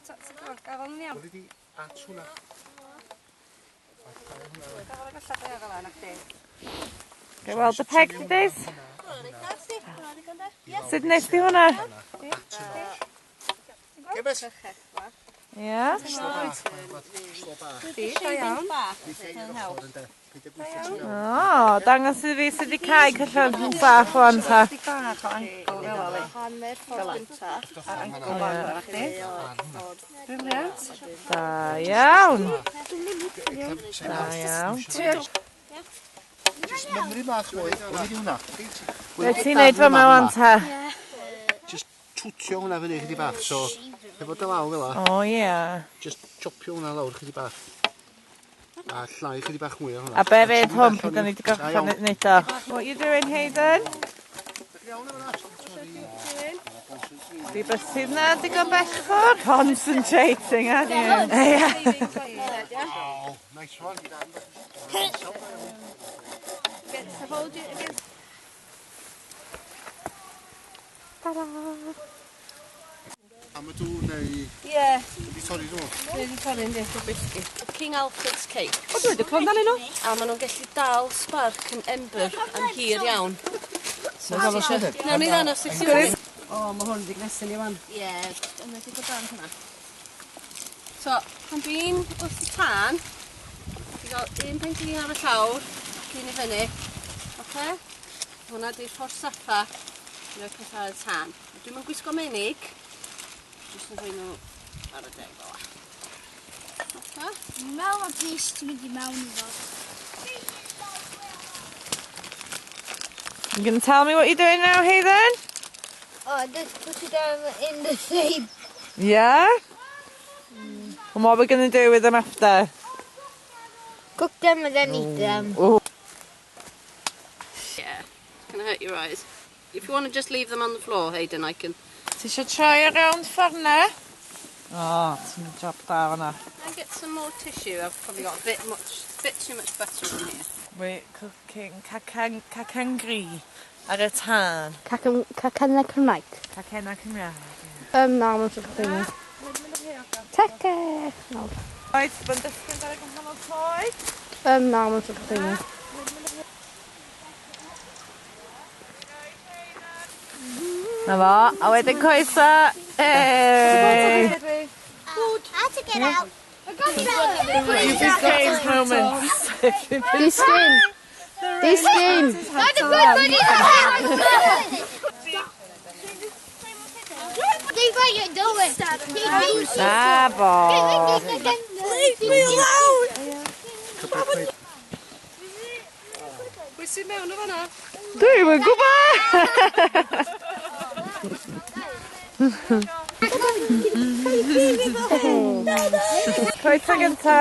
Ti'n gwybod, gafel yn iawn. Weli di at hwnna. Gafel ag allan fel yna, chdi. Ga i weld y peg di Days? Sut nes di hwnna? Gebes. Ie? Slo bach, slo bach. Di, da iawn. O, dangos i fi sut i cau cyllad yn saff wan ta. Di bach o angle fel 'a li. Hanner ffordd gynta. Ar angle fan yna, chdi. Brilliant. Da iawn. Da iawn. Just mymryn bach mwy. Weli di hwnna. Be ti'n neud fama wan ta? Just twtio hwnna fyny chydig bach. So, efo dy law fel 'a, O ie. just chopio hwnna lawr chydig bach. A llai chydig bach mwy o hwnna. A be fydd hwn pryd da ni wedi gorffen neud o? What you doing, Hayden? Di bysedd na digon bell ffwrdd? Concentrating, aren't you? Ie. Oh, nice one. Get to hold it against Ta-da! Am y dŵr neu... Ie. Wedi torri nhw? Dwi wedi torri yndi. King Alfred's cake. O, dwi wedi clywed amdanyn nhw. A maen nhw'n gallu dal spark yn ember am hir iawn. So ti isio... Nawn ni ddangos i ti. O, mae hwn wedi gnesu ni wan. Ie, yna di bod dan hwnna. So, pan dwi'n wrth y tân, dwi'n gael un pen glin ar y llawr ac un i fyny. Oce? Hwnna di'r ffordd saffa i roi pethau ar y tân. Dwi'm yn gwisgo menig, jyst yn rhoi nhw ar y deg fel 'a. Oce? Dwi'n meddwl mae bys ti'n mynd i mewn i fod. You gonna tell me what you're doing now, Hayden? Oh, I just put it down in the shape. Yeah? And what are we gonna do with them after? Cook them and then eat them. Oh. Yeah, it's gonna hurt your eyes. If you want to just leave them on the floor, Hayden, I can. Ti eisiau troi around ffordd na? O, ti'n job da fan'na. Can I get some more tissue? I've probably got a bit much, bit too much butter in here. We're cooking cacan, cacan gri ar y tân. Cacan, cacennau Cymraeg. Cacennau Cymraeg. Na, mae'n sort of Tece! No. Oed, bod yn dysgu amdano gwahanol coed? Na, mae'n sort of Na fo, a wedyn coesa. Hey! How to get out. Strange moments. Disgyn! Disgyn! Not a good buddy. They what you're doing. Na fo. Leave me alone. Pwy sy'n mewn o fan'na? Dwi'm yn gwybod! Coesa gynta.